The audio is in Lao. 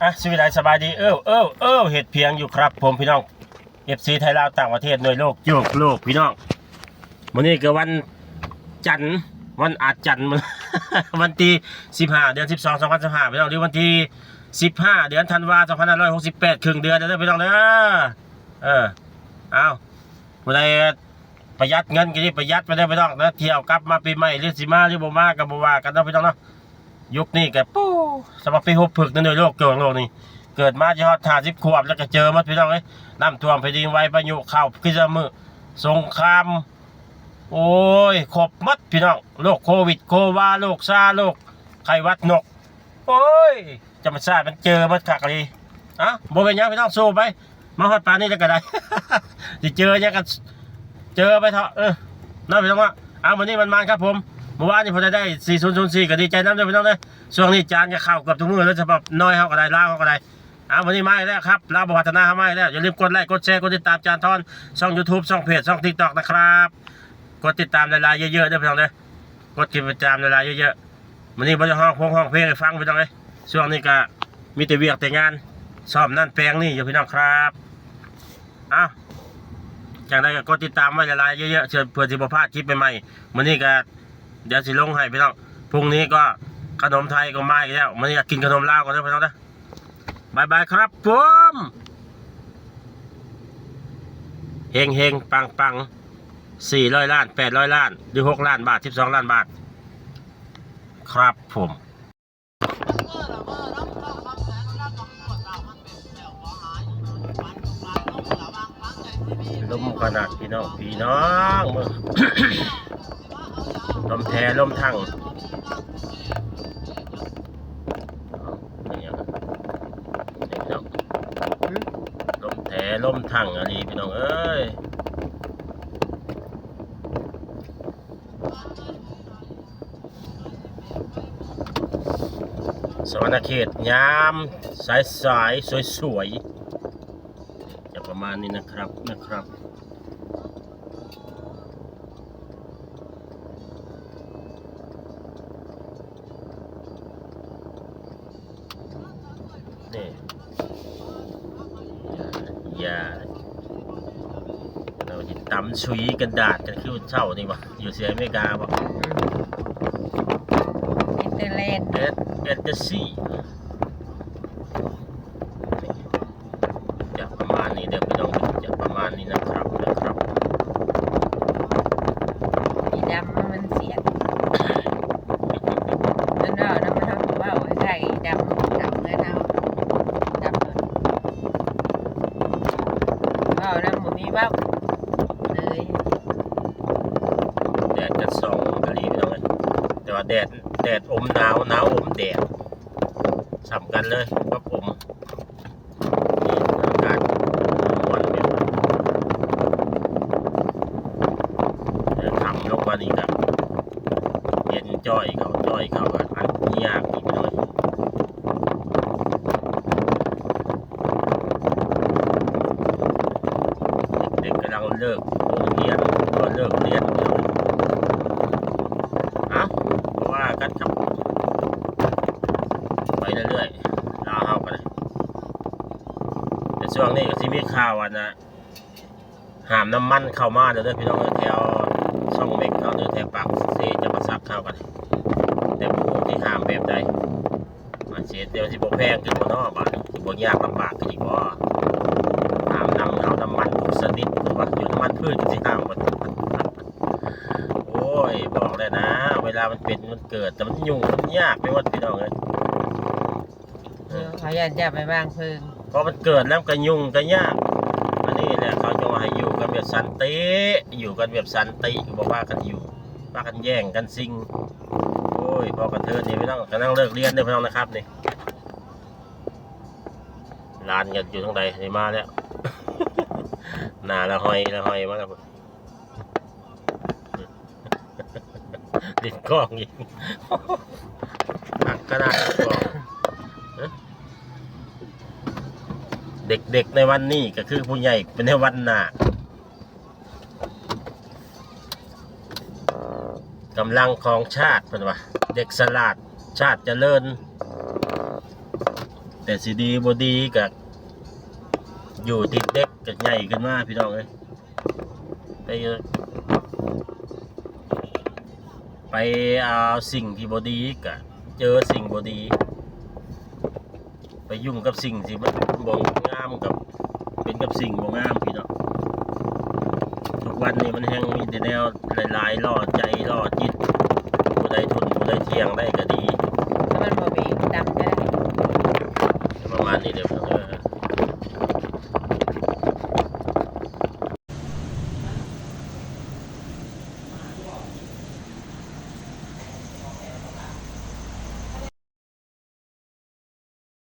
ອ່ະ ສະບາຍດີ ສະບາຍດີ ເອີ ເອີ ເອີ ເຮັດພຽງຢູ່ຄັບຜົມພີ່ນ້ອງ ເອັຟຊີ ໄທລາວ ຕ່າງປະເທດ ໜ່ວຍໂລກ ໂຍກໂລກ ພີ່ນ້ອງ. ມື້ນີ້ກໍວັນຈັນ ວັນອາດຈັນ ວັນທີສິບຫ້າ ເດືອນສິບສອງ ສອງພັນຊາວຫ້າ ພີ່ນ້ອງ ຫຼືວັນທີສິບຫ້າ ເດືອນທັນວາ ສອງພັນຫ້າຮ້ອຍຫົກສິບແປດ ເຄິ່ງເດືອນແລ້ວເດີພີ່ນ້ອງເດີ. ເອີ ເອົາ ຜູ້ໃດປະຢັດເງິນກໍໄດ້ປະຢັດໄປເດີພີ່ນ້ອງເດີ ທ່ຽວກັບມາປີໃໝ່ ຫຼືຊິມາ ຫຼືບໍ່ມາກໍບໍ່ວ່າກັນເນາະພີ່ນ້ອງເນາະ. ຍຸກນີ້ກໍ ປູ້ ສຳລັບປີຫົກຜຶກໃນໂລກ ໂລກນີ້ ເກີດມາຈະຮອດຫ້າສິບຂວບແລ້ວກໍເຈີໝົດພີ່ນ້ອງເອີຍ. ນ້ຳຖ້ວມ ແຜ່ນດິນໄຫວ ພາຍຸເຂົ້າ ຄຣິສຕະມື້ ສົງຄາມ ໂອ້ຍ ຄົບໝົດພີ່ນ້ອງ ໂລກໂຄວິດ ໂຄວາ ໂລກຊາ ໂລກໄຂ້ຫວັດນົກ ໂອ້ຍ ທຳມະຊາດມັນເຈີໝົດຄັກອີ່ຫຼີ. ເອົ້າ ບໍ່ເປັນຫຍັງພີ່ນ້ອງ ສູ້ໄປ ມາຮອດປານນີ້ແລ້ວກໍໄດ້ ຊິເຈີຫຍັງກໍເຈີໄປເຖາະ ເອີ ເນາະພີ່ນ້ອງເນາະ. ເອົາ ມື້ນີ້ໝານໆຄັບຜົມ ມື້ວານນີ້ພໍໄດ້ສີ່ສູນສູນສີ່ ກໍດີໃຈນຳເດີພີ່ນ້ອງເດີ. ຊ່ວງນີ້ຈານກໍເຂົ້າເກືອບທຸກມື້ເລີຍ ສະບັບນ້ອຍເຮົາກໍໄດ້ ລາວເຮົາກໍໄດ້. ເອົາ ມື້ນີ້ມາອີກແລ້ວຄັບ ລາວບໍ່ພັດທະນາເຮົາມາອີກແລ້ວ. ຢ່າລືມກົດໄລ ກົດແຊ ກົດຕິດຕາມຈານທອນ ຊ່ອງຢູທູບ ຊ່ອງເພຈ ຊ່ອງຕິກຕັອກນະຄັບ. ກົດຕິດຕາມຫຼາຍໆເຍີະໆເດີພີ່ນ້ອງເດີ ກົດຕິດຕາມຫຼາຍໆເຍີະໆ. ມື້ນີ້ບໍ່ໄດ້ຮ້ອງພງຮ້ອງເພງໃຫ້ຟັງພີ່ນ້ອງເອີຍ ຊ່ວງນີ້ກະມີແຕ່ວຽກແຕ່ງານ ຊ້ອມນັ້ນແປງນີ້ຢູ່ພີ່ນ້ອງຄັບ. ເອົ້າ ຈັ່ງໃດກໍກົດຕິດຕາມໄວ້ຫຼາຍໆເຍີະໆ ເພື່ອຊິບໍ່ພາດຄລິບໃໝ່ໆ. ມື້ນີ້ກະດຽວຊິລົງໃຫ້ພີ່ນ້ອງ ພຸ່ງນີ້ກໍຂະໜົມໄທກໍມາອີກແລ້ວ. ມື້ນີ້ກະກິນຂະໜົມລາວກ່ອນເດີພີ່ນ້ອງເດີ. ບາຍບາຍຄັບຜົມ ເຮັງໆ ປັງໆ ສີ່ຮ້ອຍລ້ານ ແປດຮ້ອຍລ້ານ ຫຼື ຫົກລ້ານບາດ ສິບສອງລ້ານບາດ ຄັບຜົມ. ລົມຂະໜາດພີ່ນ້ອງ ພີ່ນ້ອງເບິ່ງ ລົມແທ້ລົມທັງ ເປັນຫຍັງ ນີ້ພີ່ນ້ອງ ລົມແທ້ລົມທັງອີ່ຫຼີພີ່ນ້ອງເອີຍ. ສະຫວັນນະເຂດຍາມສາຍໆ ສວຍໆ ຈະປະມານນີ້ນະຄັບ ນະຄັບ. ນີ້ ຢ່າ ຢ່າ ເຮົາຊິຕຳຊຸຍກັນດາດກັນຄືເຊົ້ານີ້ຫວາ ຢູ່ເສຍອາເມລິກາບໍ່? ເອັນເຕີແລນ ເອັດ ເອັດເຕີຊີ ຈະປະມານນີ້ເດີພີ່ນ້ອງ ຈະປະມານນີ້ນະຄັບ ນະຄັບ. ອີດຳມັນສຽດ ມັນເວົ້ານຳເຮົາ ເວົ້າໃກ້ໆ ອີດຳມັນເຂົ້າເຮືອນເຮົາ ດຳ ເວົ້ານຳບໍ່ມີເວົ້າເລີຍ. ແດດກະສ່ອງອີ່ຫຼີພີ່ນ້ອງເອີຍ ແຕ່ວ່າແດດ ແດດອົມໜາວ ໜາວອົມແດດ ສ່ຳກັນເລີຍ ກັບອົມ. ນີ້ອາກາດມ່ວນແບບ ເດີນຂ້າມລົງມານີ້ກໍເຢັນຈ້ອຍເຂົ້າ ຈ້ອຍເຂົ້າ ກໍອັນຍາກອີກໜ້ອຍ. ເດັກໆກຳລັງເລີກໂຮງຮຽນ ກໍເລີກຮຽນ. ເອົ້າ ວ່າກັນຄັບ ໄປເລື້ອຍໆ ລາວເຮົາກໍໄດ້. ແຕ່ຊ່ວງນີ້ກໍຊິມີຂ່າວອັນນ່າ ຫ້າມນ້ຳມັນເຂົ້າມາເດີພີ່ນ້ອງເອີຍ ແຖວຊ່ອງເມັກເຮົາເດີ ແຖວປາກເຊຈຳປາສັກເຮົາກັນ ແຕ່ບໍ່ຮູ້ຊິຫ້າມແບບໃດ ອາດຊິ ແຕ່ວ່າຊິບໍ່ແພງຂຶ້ນບໍ່ເນາະ ບາດນີ້ຊິບໍ່ຍາກລຳບາກຂຶ້ນອີກບໍ່? ຫ້າມນຳເອົານ້ຳມັນທຸກຊະນິດ ວ່າຢູ່ນ້ຳມັນພືດຊິຫ້າມບໍ່? ໂອ້ຍ ບອກແລ້ວນະ ເວລາມັນເປັນມັນເກີດ ແຕ່ມັນຫຍຸ້ງມັນຍາກໄປໝົດພີ່ນ້ອງເອີຍ. ເອີ ເຂົາຢ້ານຈະໄປວາງເພີງ ເພາະມັນເກີດແລ້ວມັນກະຫຍຸ້ງກະຍາກ. ອັນນີ້ແຫຼະ ເຂົາຈັ່ງວ່າໃຫ້ຢູ່ກັນແບບສັນຕິ ຢູ່ກັນແບບສັນຕິ ບໍ່ພາກັນຢູ່ ພາກັນແຍ່ງກັນຊິງ. ໂອ້ຍ ພໍກະເທີນນີ້ພີ່ນ້ອງ ກຳລັງເລີກຮຽນເດີພີ່ນ້ອງນະຄັບນີ້. ຫຼານກໍຢູ່ທາງໃດ ນີ້ມາແລ້ວ ໜ້າລະຫອຍ ລະຫອຍມາແລ້ວ. ຫຼິ້ນກ້ອງອີກ ໜັກຂະໜາດກ້ອງ. ເດັກໆໃນວັນນີ້ກໍຄືຜູ້ໃຫຍ່ໃນວັນໜ້າ. ກຳລັງຂອງຊາດ ເພິ່ນວ່າ ເດັກສະຫຼາດ ຊາດຈະເລີນ. ແຕ່ຊິດີບໍ່ດີກະຢູ່ຕິດເດັກກະໃຫຍ່ຂຶ້ນມາພີ່ນ້ອງເອີຍ ໄປ ໄປເອົາສິ່ງທີ່ບໍ່ດີກະເຈີສິ່ງບໍ່ດີ ໄປຫຍຸ້ງກັບສິ່ງທີ່ມັນບໍ່ງາມກັບ ເປັນກັບສິ່ງບໍ່ງາມພີ່ນ້ອງ. ທຸກວັນນີ້ມັນແຮ່ງມີແຕ່ແນວຫຼາຍໆຫຼໍ່ໃຈຫຼໍ່ຈິດ ຜູ້ໃດທົນຜູ້ໃດທ່ຽງໄດ້ກະດີ ຖ້າມັນບໍ່ມີດຳຈະໄດ້ ປະມານນີ້ເດີພີ່ນ້ອງ.